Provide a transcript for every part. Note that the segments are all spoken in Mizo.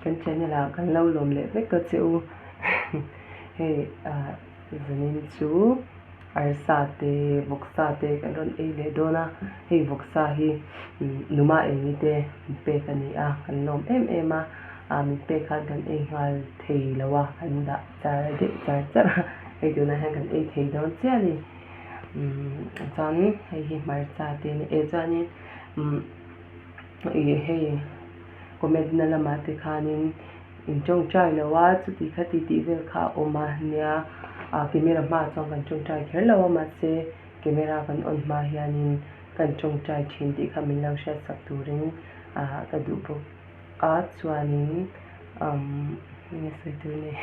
Kan channel ah kan lo lawm leh vek a che u. Hei ah zanin chu arsa te vawksa te kan rawn ei leh dawn a. Hei vawksa hi numa eng te min pek a ni a, kan lawm em em a. Ah min pek khan kan ei nghal thei lo a, kan dah char deuh char char a. Hei tunah hian kan ei thei dawn chiah a ni. Umm chuan hei hi hmarcha te a ni e chuanin umm ih hei comment na lamah te khanin in tawngtai lo a chuti khati tih vel kha a awm a nia ah camera hmaah chuan kan tawngtai kher lo a mahse camera kan on hma hianin kan tawngtai thin tih kha min lo hriat sak turin ah ka duh bawk a chuanin umm enge sawi tur nei.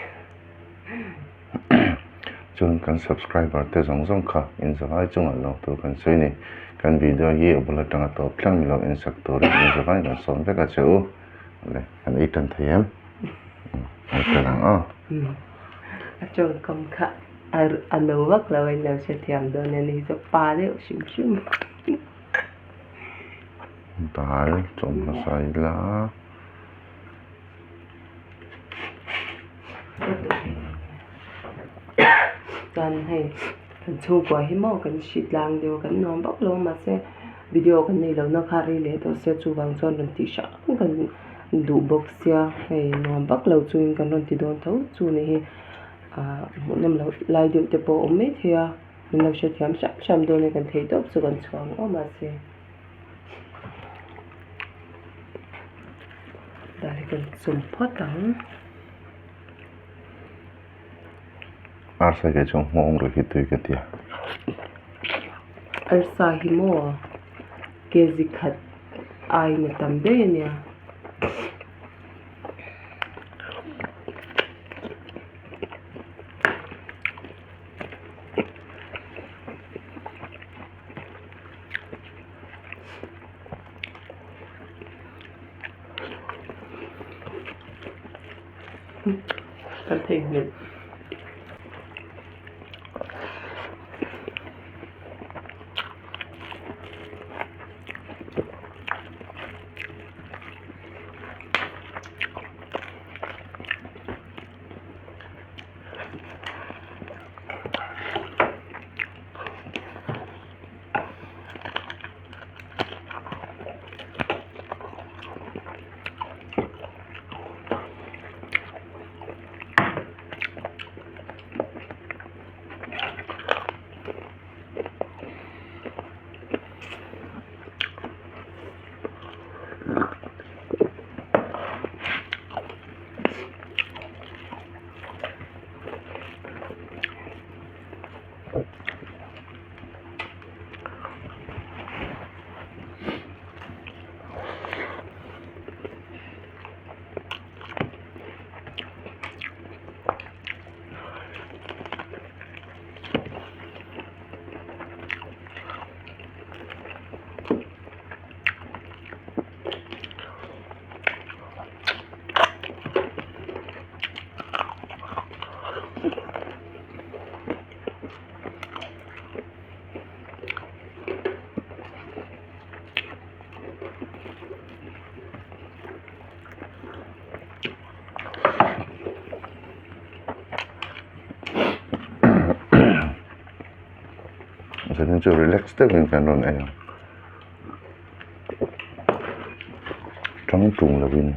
Chuan kan subscriber te zawng zawng kha in zavai chungah lawk tur kan sawi a ni. Kan video hi a bul atanga tawp thleng milo en sak turin in zavai kan sawm vek a che u. Le kan ei tan thei em? Ei tan ang aw. A tawngkam kha a no vak lo a inlo hrethiam dawn a ni chu pa deuh hrim hrim. Dal chawm hmasa ila. Chuan hei kan chhungkua hi maw kan hri tlang deuh a kan nuam vak lo a mahse video kan neih lohna kha rei leh tawh sia chuvang chuan rawn tih hrang kan duh bawk sia hei nuam vak lo chungin kan rawn ti dawn tho chu ni hi ah hmuhnawm loh lai deuh te pawh a awm maithei a min lo hrethiam hram hram dawn e kan theih tawp chu kan chhuang awm mahse. Dal hi kan chum phawt ang. Arsa ke chuan nghawng rih hi tui ka ti a. Arsa hi maw kg khat aiin a tam daih a nia. Kan theihnghilh. Zanin chu relax deuhin kan rawn ei ang tang tung lovin.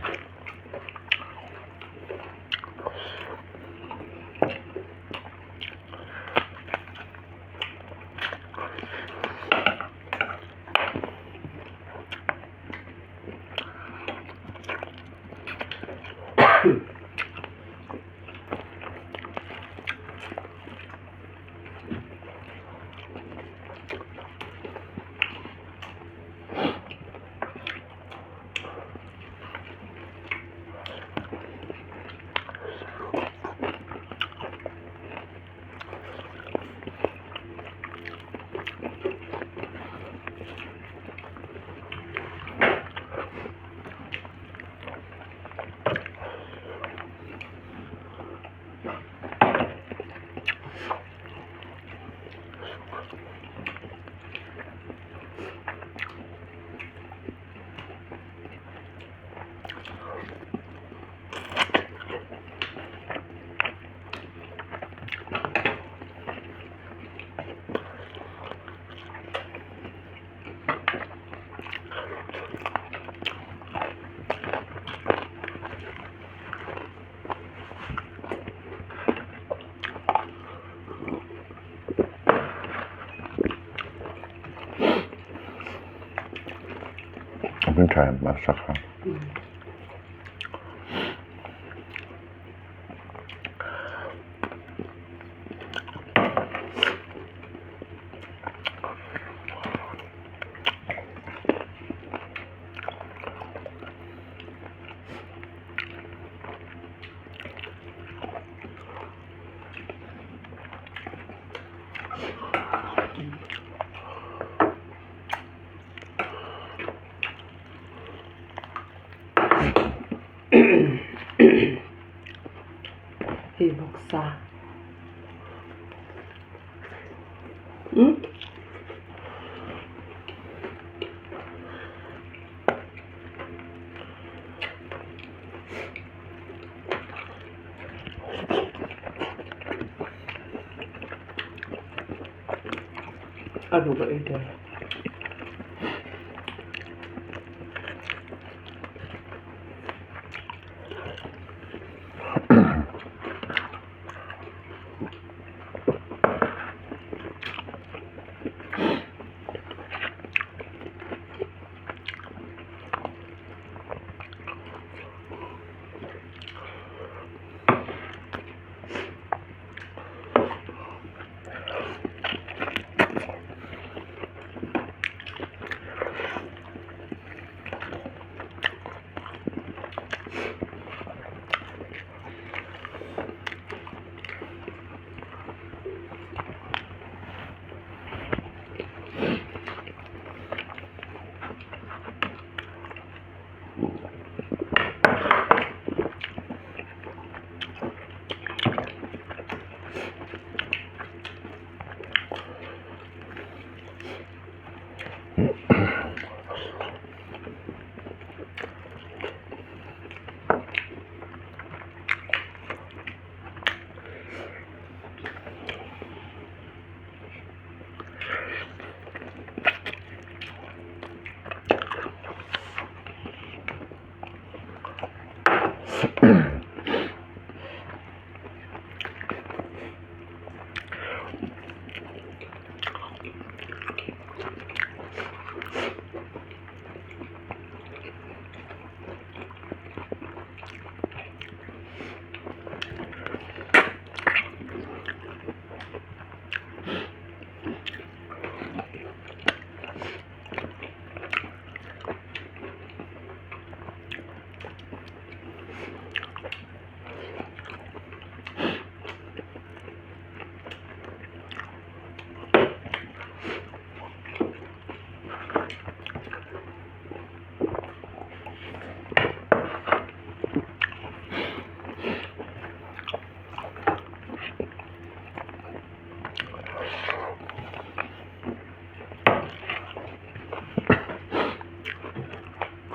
em arsa kha. Hei vawksa umm a duh ka ei tel.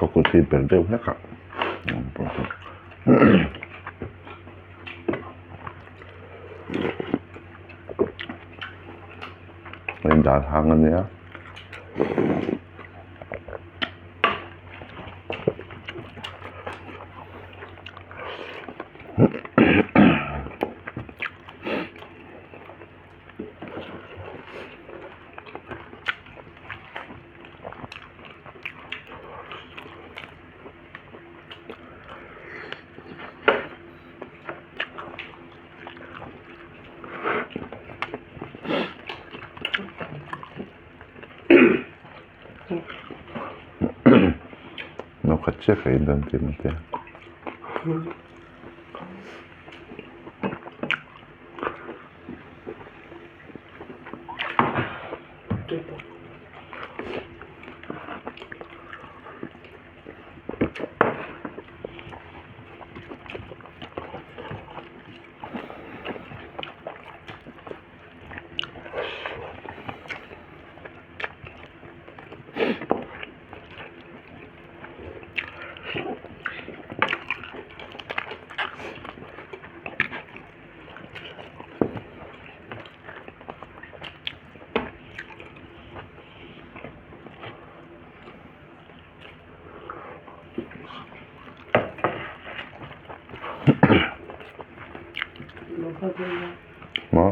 Ka kut hi per deuh hlek a in dan hang a nia. No khat chiah ka in dawn tih maw te. Maw?